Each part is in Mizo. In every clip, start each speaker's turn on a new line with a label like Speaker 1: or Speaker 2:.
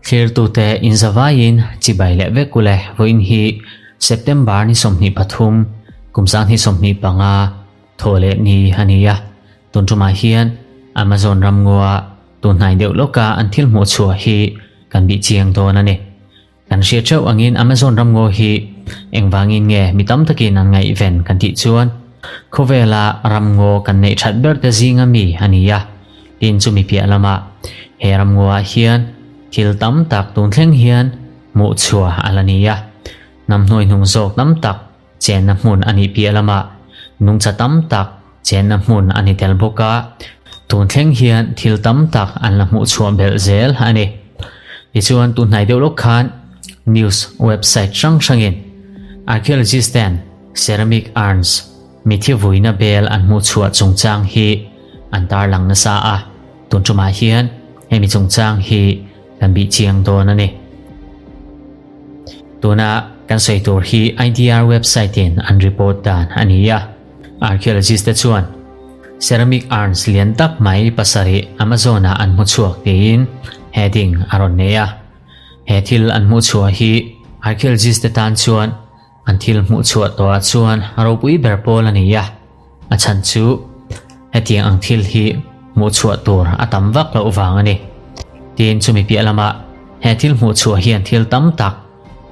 Speaker 1: Thlirtute inzavaiin chibai leh vek ule vawiin hi September ni 23 kum 2025 thaw leh ni a ni a. Tun tumah hian Amazon ramngaw tun hnai deuh lawka an thil hmuh chhuah hi kan bih chiang dawn a ni. Kan hriat theuh angin Amazon ramngaw hi engvangin nge mi tam takin an ngaihven kan tih chuan khawvela ramngaw kan neih that ber te zinga mi a ni a. Tin chumi piah lamah he ramngaw ah hian thil tam tak tun thleng hian hmuh chhuah a la ni a. Hnam hnuaihnung zawk tam tak chenna hmun a nih piah lamah nungcha tam tak chenna hmun a ni tel bawk a, tun thleng hian thil tam tak an la hmuh chhuah belh zel a ni. Tichuan tun hnai deuh lawk khan news website hrang hrangin archaeologist ten ceramic urns mithi vuina bel an hmuh chhuah chungchang hi an tarlang nasa a, tun tumah hian hemi chungchang hi kan bih chiang dawn a ni. Tuna kan sawi tur hi IDR website in an report dan a ni a. Archaeologist te chuan ceramic urns lian tak mai pasarih Amazon ah an hmu chhuak tiin heading a rawn nei a. He thil an hmuh chhuah hi archaeologist te tan chuan an thil hmuh chhuah tawhah chuan ropui ber pawl a ni a. A chhan chu hetiang ang thil hi hmuh chhuah tur a tam vak loh vang a ni. Tin, chumi piah lamah he thil hmuh chhuah hian thil tam tak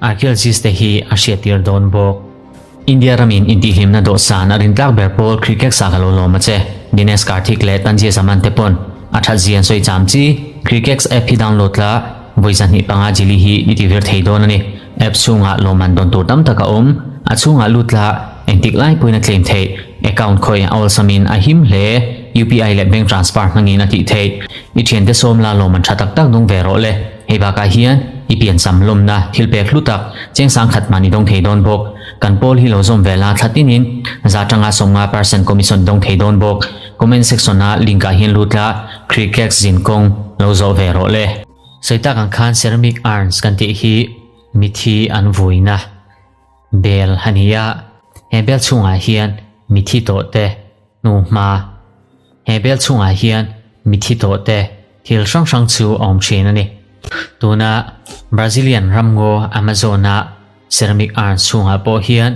Speaker 1: archaeologist te hi a hriattir dawn bawk. India ramin intihhlimna dawhsan a rintlak ber pawl Cricket sa ka lo lawm a che. Dinesh Karthik leh Tanzia Zaman te pawn a that zia an sawi cham chi. Crickx app hi download la, vawi 205 jili hi i ti vir thei dawn a ni. App chhungah lawmman dawn tur tam tak a awm. A chhungah lut la, engtik lai pawhin a claim theih. Account khawi a awlsamin a him hle. UPI leh bank transfer hmangin a tih theih. I thiante sawm la lawmman tha tak tak dawng ve rawh le. Hei bakah hian i piancham lawmna thil pek hlu tak chengsang khat mahni dawng thei dawn bawk. Kan pawl hi lo zawm ve la thla tinin za tanga 50% commission dawng thei dawn bawk. Comment section ah link ah hian lut la Crickx zin kawng lo zawh ve rawh le. Sawi tak ang khan ceramic urns kan tih hi mithi an vuina bel a ni a, he bel chhungah hian mithi tawh te hnuhma, he bel chhungah hian mithi tawh te thil hrang hrang chu a awm thin a ni. Tuna Brazilian ramngaw Amazon-a ceramic urns chhungah pawh hian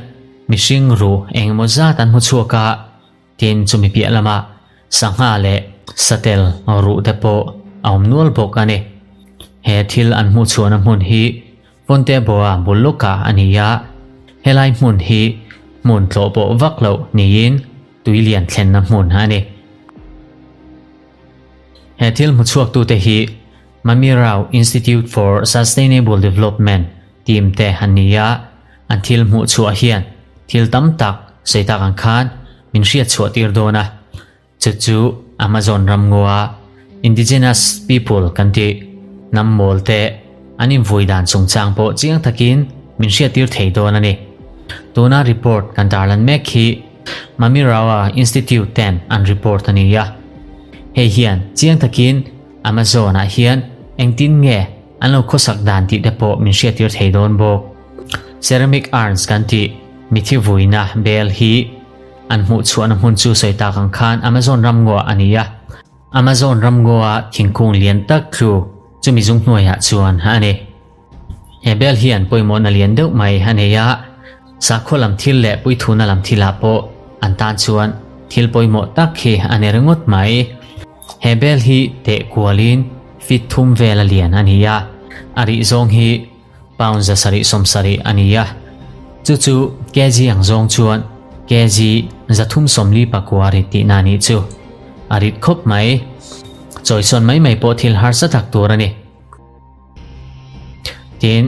Speaker 1: mihring ruh engemaw zat an hmu chhuak a, Tin, chumi piah lamah sangha leh satel ruh te pawh a awm nual bawk a ni. He thil an hmuh chhuahna hmun hi Fonte Boa bul lawkah a ni a, helai hmun hi hmun tlawh pawh vak loh niin tui lian thlenna hmun a ni. He thil hmu chhuaktute hi Mamirau Institute for Sustainable Development team te an ni a, an thil hmuh chhuah hian thil tam tak sawi tak ang khan min hriat chhuah tir dawn a, chu chu Amazon ramngawa indigenous people kan tih hnam mawl te an invui dan chungchang pawh chiang takin min hriat tir thei dawn a ni. Tuna report kan tarlan mek hi Mamirawa Institute ten an report a ni a, hei hian chiang takin Amazon ah hian engtin nge An lo khawsak dan tih te pawh min hriattir thei dawn bawk. Ceramic urns kan tih mithi vuina bel hi an hmuh chhuahna hmun chu sawi tak ang khan Amazon ramngaw a ni a. Amazon ramngawa thingkung lian tak tlu chumi zung hnuaiah chuan a ni. He bel hian pawimawhna lian deuh mai a nei a, sakhaw lam thil leh puithuna lam thilah pawh an tan chuan thil pawimawh tak hi a ni ringawt mai. He bel hi teh kualin feet thum vel a lian a ni a, a rih zawng hi pound 770 a ni a. Chu chu kg ang zawng chuan kg 349 rit tihna a nih chu. A rit khawp mai. Chawisawn mai mai pawh thil harsa tak tur a ni. Tin,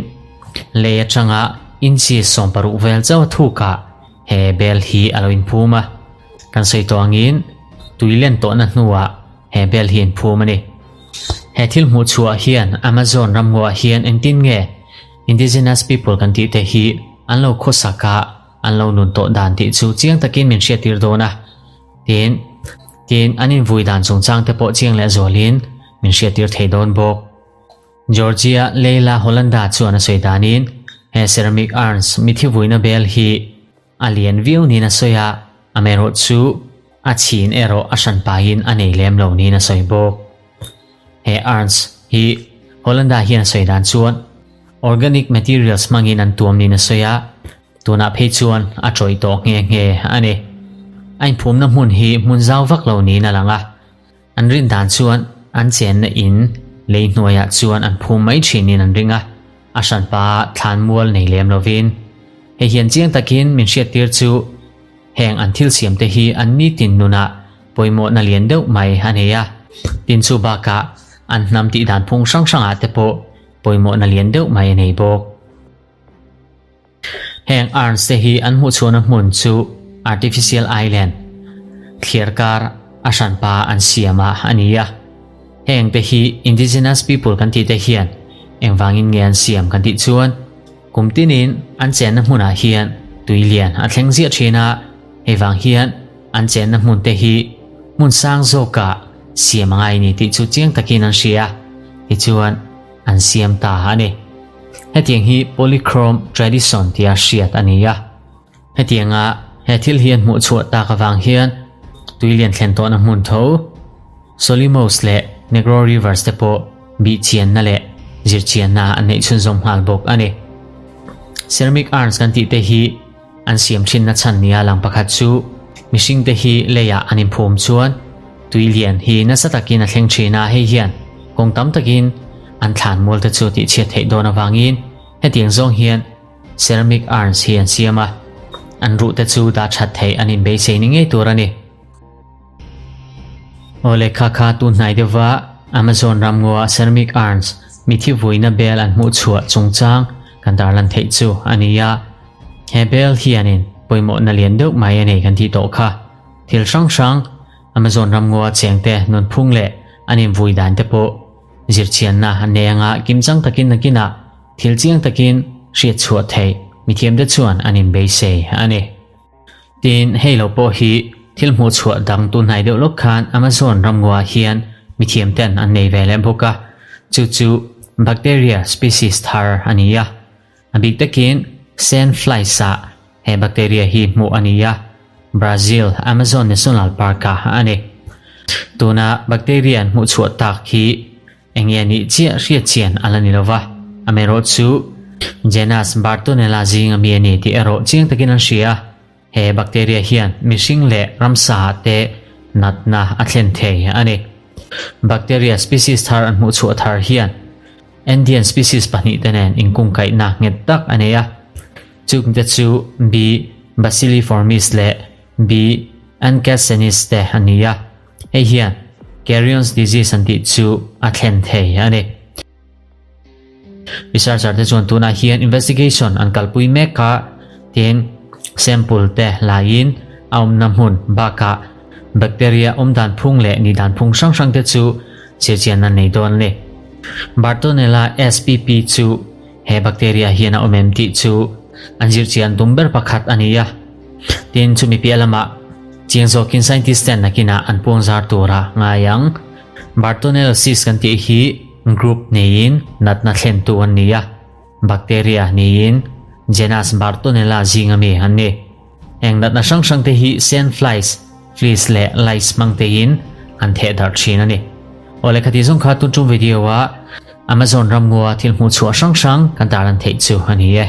Speaker 1: lei atanga inchi 60 vel chauh a thukah he bel hi a lo inphum a. Kan sawi tawh angin tui len tawhna hnuah he bel hi inphum a ni. He thil hmuh chhuah hian Amazon ramngaw ah hian engtin nge indigenous people kan tih te hi an lo khawsak a, an lo nun tawh dan tih chu chiang takin min hriattir dawn a. Tin, tin an invui dan chungchang te pawh chiang leh zualin min hriattir thei dawn bawk. Georgia Leila Hollanda chuan a sawi danin he ceramic urns mithi vuina bel hi A lian viau niin a sawi a, amaherawh chu a chhin erawh a hran pahin a nei lem lo niin a sawi bawk. He urns hi Hollanda hian a sawi dan chuan organic materials hmangin an tuam niin a sawi a, tunah phei chuan a tawih tawh nghe nghe a ni. A inphumna hmun hi hmun zau vak lo niin a lang a, an rin dan chuan an chenna in lei hnuaiah chuan an phum mai thinin an ring a, a hranpa thlanmual nei lem lovin. Hei hian chiang takin min hriattir chu Heng an thil siamte hi an nitin nunah pawimawhna lian deuh mai a nei a, tin chu bakah an hnam tih dan phung hrang hrangah te pawh pawimawhna lian deuh mai a nei bawk. Heng urns te hi an hmuhchhuahna hmun chu Artificial Island, thliarkar a hranpa an siamah a ni a. Heng te hi Indigenous people kan tih te hian engvangin nge an siam kan tih chuan, Kum tinin an chenna hmunah hian tui lian a thleng ziah thin a, hei vang hian an chenna hmun te hi hmun sang zawkah siam a ngai ni tih chu chiang takin an hria, tichuan an siam ta a ni. Hetiang hi polychrome tradition tia hriat a ni a. Hetianga he thil hi an hmuh chhuah tak avang hian tui lian thlen tawhna hmun tho Solimos leh Negro Rivers te pawh bihchianna leh zirchianna an neih chhunzawm nghal bawk a ni. Ceramic urns kan tih te hi an siam thinna chhan nia lang pakhat chu mihring te hi leiah an inphum chuan tui lian hi nasa takin a thleng thin a, hei hian kawng tam takin an thlanmual te chu tihchhiat theih dawn avangin hetiang zawng hian Ceramic urns hi an siam a, an ruh te chu dah that theih an inbeisei ni ngei tur a ni. Aw lehkha kha tun hnai deuhva Amazon ramngaw-a ceramic urns mithi vuina bel an hmuh chhuah chungchang kan tarlan theih chu a ni a. He bel hianin pawimawhna lian deuh mai a nei kan tih tawh kha. Thil hrang hrang Amazon ramngaw-a chengte nunphung leh an invui dan te pawh zirchianna an nei anga kimchang takin nakinah Thil chiang takin hriat chhuah theih mithiamte chuan an inbeisei a ni. Tin, hei lo pawh hi thil hmuh chhuah dang tun hnai deuh lawk khan Amazon ramnguaah hian mithiamten an nei ve leh bawk a, chu chu bacteria species thar a ni a. A bik takin sand flies-ah he bacteria hi hmuh a ni a, Brazil Amazon National Park-ah a ni. Tuna bacteria an hmuh chhuah tak hi Enge nih chiah hriat chian a la ni lo va, amaherawh chu Genus Bartonella zinga mi a ni tih erawh chiang takin an hria a. He bacteria hian mihring leh ramsa ah te natna a thlen thei a ni. Bacteria species thar an hmuh chhuah thar hian Andean species pahnihte nen inkungkaihna nghet tak a nei a. Chungte chu B. bacilliformis leh B. ancasenis te a ni a. Hei hian Carrion's disease an tih chu a thlen thei a ni. Researcher te chuan tunah hian investigation an kalpui mek a, tin sample te laiin a awmna hmun bakah bacteria awm dan phung leh ni dan phung hrang hrang te chu chirchian an nei dawn a ni. Bartonella spp chu he bacteria hian a awm em tih chu an zirchian tum ber pakhat a ni a. Tin, chumi piah lamah chiang zawkin scientist ten nakinah an puang zar tura ngai ang. Bartonellosis kan tih hi group neiin natna thlentu an ni a, bacteria niin genus Bartonella zinga mi an ni. Heng natna hrang hrang te hi sand flies, fleas leh lice hmang tein an theh darh thin a ni. Aw lehkha tih zawng kha tun tum video ah Amazon ramngaw a thil hmuh chhuah hrang hrang kan tarlan theih chu a ni e.